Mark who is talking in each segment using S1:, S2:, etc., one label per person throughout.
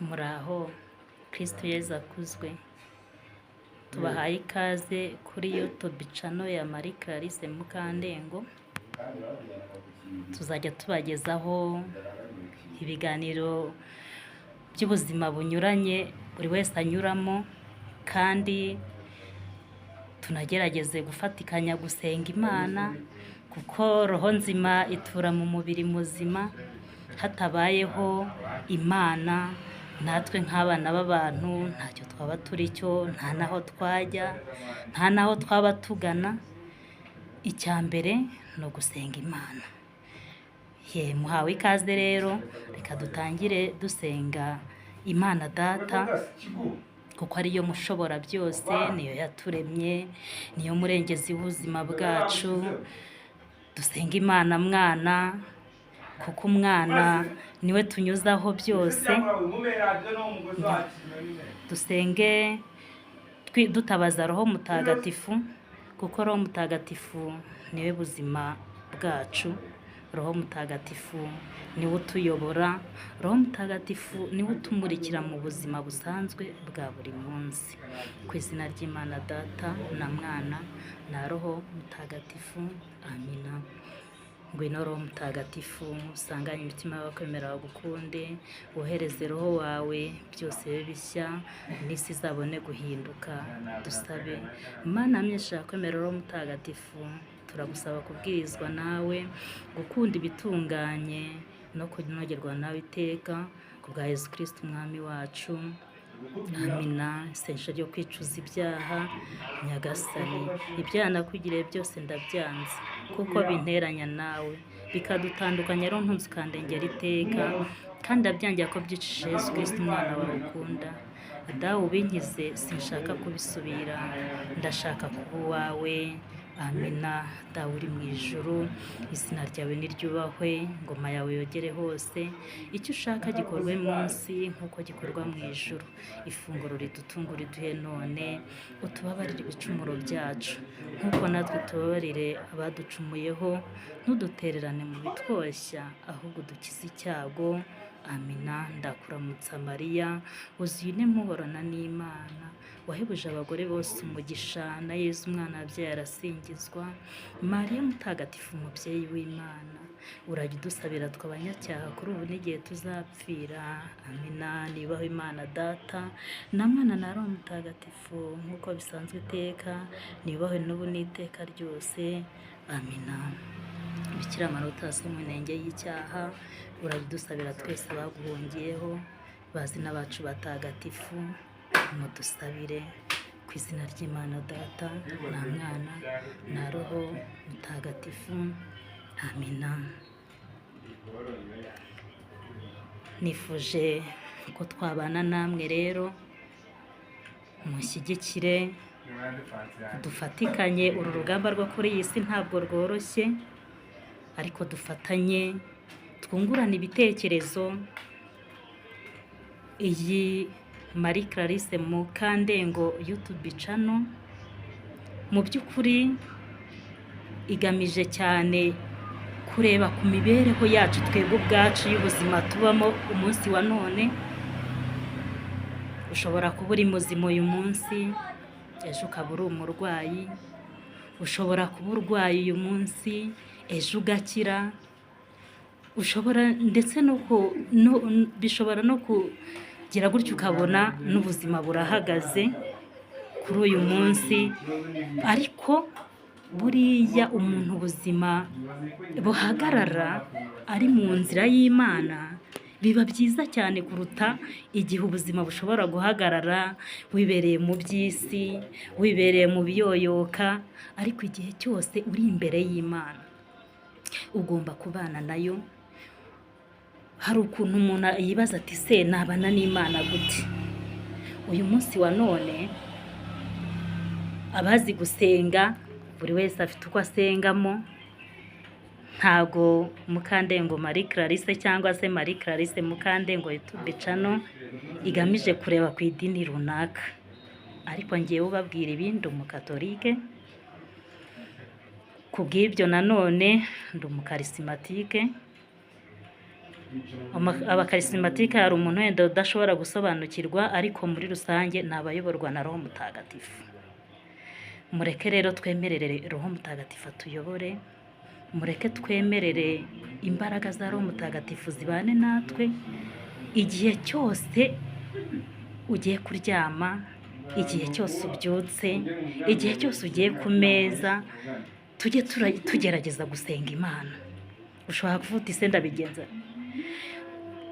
S1: Muraho, Kristo Yezu akuzwe. Tubahaye ikaze kuri YouTube channel ya Marie Clarisse Mukandengo. Tuzajya tubagezaho ibiganiro by'ubuzima bunyuranye buri wese anyuramo, kandi tunagerageze gufatikanya gusenga Imana, kuko roho nzima itura mu mubiri muzima. Hatabayeho Imana, natwe nk'abana b'abantu ntacyo twaba turi cyo, nta n'aho twajya, nta n'aho twaba tugana. Icya mbere ni ugusenga Imana. Ye, muhawe ikaze rero, reka dutangire dusenga Imana Data, kuko ariyo mushobora byose, niyo yaturemye, niyo murengezi w'ubuzima bwacu. Dusenga Imana Mwana, kuko umwana niwe tunyuzaho byose. Dusenge dutabaza Roho Mutagatifu, kuko Roho Mutagatifu niwe buzima bwacu. Roho Mutagatifu niwe utuyobora, Roho Mutagatifu niwe utumurikira mu buzima busanzwe bwa buri munsi. Ku izina ry'Imana Data na Mwana na Roho Mutagatifu, amina. Ngwino Roho Mutagatifu, usanganye imitima y'abakwemera bagukunde, wohereze Roho wawe, byose bibe bishya, n'isi izabone guhinduka. Dusabe. Mana myinshi kwemera Roho Mutagatifu, turagusaba kubwirizwa nawe, gukunda ibitunganye no kunogerwa nawe iteka, ku bwa Yezu Kristo Umwami wacu. Amina. Isengesho ryo kwicuza ibyaha. Nyagasani, ibyaha nakugiriye byose ndabyanze, kuko binteranya nawe bikadutandukanya, rero ntunze ukandengera iteka, kandi ndabyangira ko byicishije Yezu Kristo umwana wawe ukunda. Dawe, ubinkize, sinshaka kubisubira, ndashaka kuba uwawe. Amina. Dawe uri mu ijuru, izina ryawe niryubahwe, ingoma yawe yogere hose, icyo ushaka gikorwe munsi nk'uko gikorwa mu ijuru. Ifunguro ridutunga uriduhe none, utubabarire ibicumuro byacu nk'uko natwe tubabarire abaducumuyeho, ntudutererane mu bitwoshya, ahubwo udukize icyago. Amina. Ndakuramutsa Mariya, wuzuye inema, uhorana n'Imana, wahebuje abagore bose umugisha, na Yezu umwana wabyaye arasingizwa. Mariya Mutagatifu, umubyeyi w'Imana, urajya udusabira twe abanyacyaha, kuri ubu n'igihe tuzapfira. Amina. Niyubahwe Imana Data na Mwana na Roho Mutagatifu, nk'uko bisanzwe iteka, niyubahwe n'ubu n'iteka ryose. Amina. Bikira Mariya utasoma inenge y'icyaha, urajya udusabira twese abaguhungiyeho. Bazina bacu batagatifu, mudusabire. Ku izina ry'Imana Data na Mwana na Roho Mutagatifu. Amina. Nifuje ko twabana namwe rero, mushyigikire, dufatikanye uru rugamba rwo kuri iyi si. Ntabwo rworoshye, ariko dufatanye, twungurane ibitekerezo. Iyi Marie Clarisse Mukandengo YouTube channel mu by'ukuri igamije cyane kureba ku mibereho yacu twebwe ubwacu y'ubuzima tubamo umunsi wa none. Ushobora kuba uri muzima uyu munsi, ejo ukaba uri umurwayi. Ushobora kuba urwaye uyu munsi, ejo ugakira. Ushobora ndetse no ku no, bishobora no kugira gutyo ukabona n'ubuzima burahagaze kuri uyu munsi. Ariko buriya umuntu ubuzima buhagarara ari mu nzira y'Imana biba byiza cyane kuruta igihe ubuzima bushobora guhagarara wibereye mu by'isi, wibereye mu biyoyoka. Ariko igihe cyose uri imbere y'Imana, ugomba kubana nayo. Hari ukuntu umuntu yibaza ati: "Se nabana n'Imana gute?" Uyu munsi wa none, abazi gusenga, buri wese afite uko asengamo. Ntago Mukandengo Marie Clarisse cyangwa se Marie Clarisse Mukandengo YouTube channel igamije kureba ku idini runaka, ariko ngewe ubabwira ibindi umukatolike. Ku bw'ibyo nanone ndi umukarisimatike. Abakarisimatike hari umuntu wenda udashobora gusobanukirwa, ariko muri rusange ni abayoborwa na Roho Mutagatifu. Mureke rero twemerere Roho Mutagatifu atuyobore, mureke twemerere imbaraga za Roho Mutagatifu zibane natwe igihe cyose ugiye kuryama, igihe cyose ubyutse, igihe cyose ugiye ku meza, tujye tugerageza gusenga Imana. Ushobora kuvuga uti ese ndabigenza?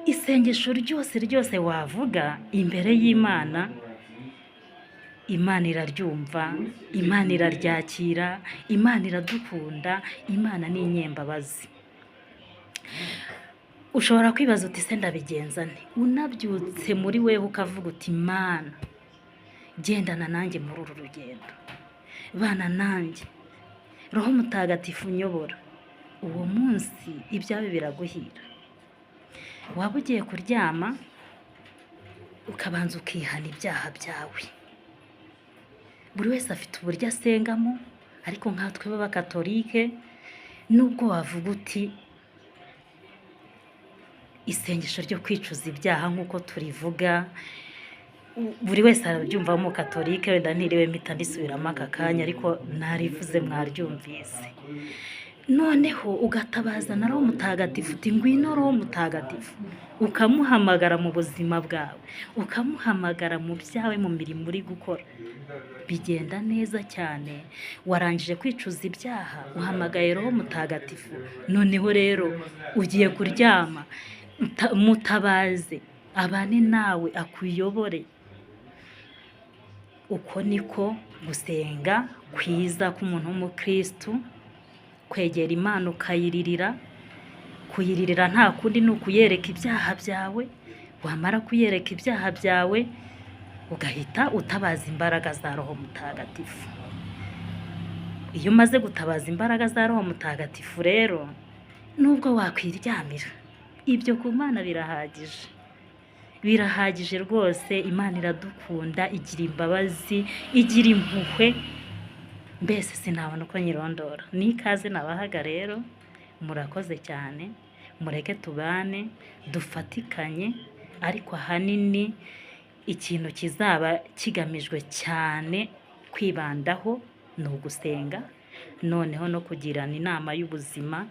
S1: Isengesho ryose ryose wavuga imbere y'Imana, Imana iraryumva, Imana iraryakira, Imana iradukunda, Imana ni inyembabazi. Ushobora kwibaza uti ese ndabigenza nte? Unabyutse muri wewe ukavuga uti Mana, gendana nanjye muri uru rugendo, bana nanjye, Roho Mutagatifu unyobora, uwo munsi ibyawe biraguhira. Waba ugiye kuryama ukabanza ukihana ibyaha byawe. Buri wese afite uburyo asengamo, ariko nkatwe b'abakatolike, nubwo wavuga uti isengesho ryo kwicuza ibyaha nk'uko turivuga, buri wese arabyumva mu katolike, wenda ntiriwe mpita ndisubiramo aka kanya, ariko narivuze mwaryumvise. Noneho ugatabaza na Roho Mutagatifu uti ngwino Roho Mutagatifu, ukamuhamagara mu buzima bwawe, ukamuhamagara mu byawe, mu mirimo uri gukora, bigenda neza cyane. Warangije kwicuza ibyaha, uhamagaye Roho Mutagatifu, noneho rero ugiye kuryama, mutabaze abane nawe, akuyobore. Uko niko gusenga kwiza k'umuntu w'umukristu, kwegera Imana ukayiririra. Kuyiririra nta kundi ni ukuyereka ibyaha byawe, wamara kuyereka ibyaha byawe ugahita utabaza imbaraga za Roho Mutagatifu. Iyo umaze gutabaza imbaraga za Roho Mutagatifu rero, nubwo wakwiryamira, ibyo ku Mana birahagije, birahagije rwose. Imana iradukunda, igira imbabazi, igira impuhwe, mbese sinabona uko nyirondora. Ni ikaze nabahaga rero, murakoze cyane. Mureke tubane dufatikanye, ariko ahanini ikintu kizaba kigamijwe cyane kwibandaho ni ugusenga, noneho no kugirana inama y'ubuzima.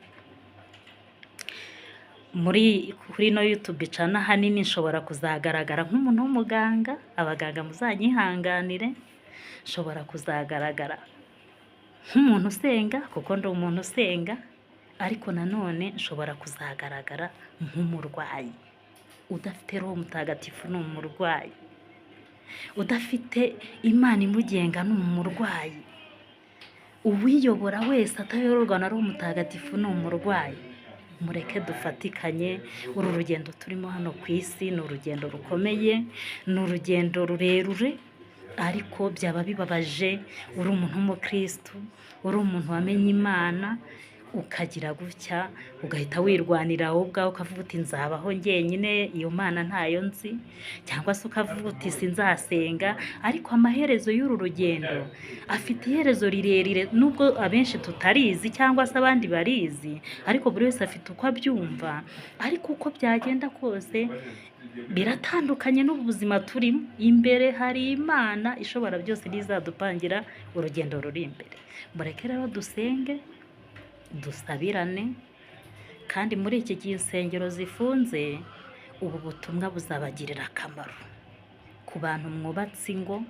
S1: Muri kuri ino YouTube channel ahanini nshobora kuzagaragara nk'umuntu w'umuganga, abaganga muzanyihanganire, nshobora kuzagaragara nk'umuntu usenga kuko ndi umuntu usenga, ariko nanone nshobora kuzagaragara nk'umurwayi. Udafite Roho Mutagatifu ni umurwayi, udafite Imana imugenga ni umurwayi, uwiyobora wese atayoborwa na Roho Mutagatifu ni umurwayi. Mureke dufatikanye uru rugendo turimo hano ku isi, ni urugendo rukomeye, ni urugendo rurerure, ariko byaba bibabaje uri umuntu w'umukristu, uri umuntu wamenye Imana, ukagira gutya ugahita wirwanira wowe ubwawe, ukavuga uti nzabaho njyenyine, iyo Mana ntayo nzi, cyangwa se ukavuga uti sinzasenga. Ariko amaherezo y'uru rugendo afite iherezo rirerire, nubwo abenshi tutarizi cyangwa se abandi barizi, ariko buri wese afite uko abyumva. Ariko uko byagenda kose biratandukanye n'ubu buzima turimo. Imbere hari Imana ishobora byose, n'izadupangira urugendo ruri imbere. Mureke rero dusenge, dusabirane, kandi muri iki gihe insengero zifunze, ubu butumwa buzabagirira akamaro ku bantu mwubatse ingo,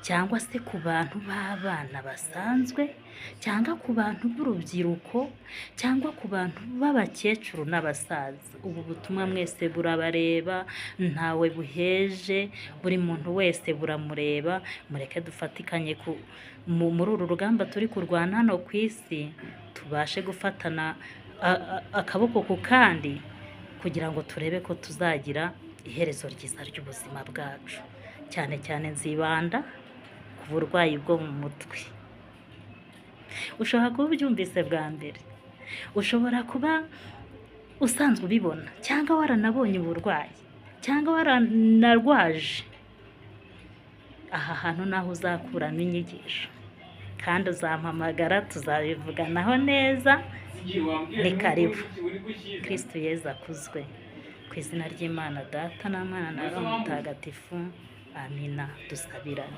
S1: cyangwa se ku bantu b'abana basanzwe, cyangwa ku bantu b'urubyiruko, cyangwa ku bantu b'abakecuru n'abasaza. Ubu butumwa mwese burabareba, ntawe buheje, buri muntu wese buramureba. Mureke dufatikanye muri uru rugamba turi kurwana hano ku isi, tubashe gufatana akaboko ku kandi, kugira ngo turebe ko tuzagira iherezo ryiza ry'ubuzima bwacu. Cyane cyane nzibanda ku burwayi bwo mu mutwe. Ushobora kuba ubyumvise bwa mbere, ushobora kuba usanzwe ubibona, cyangwa waranabonye uburwayi, cyangwa waranarwaje. Aha hantu naho uzakuramo inyigisho, kandi uzampamagara tuzabivuganaho neza. Ni karibu. Kristu Yezu akuzwe. Ku izina ry'Imana Data na Mwana na Roho Mutagatifu, amina. Dusabirane.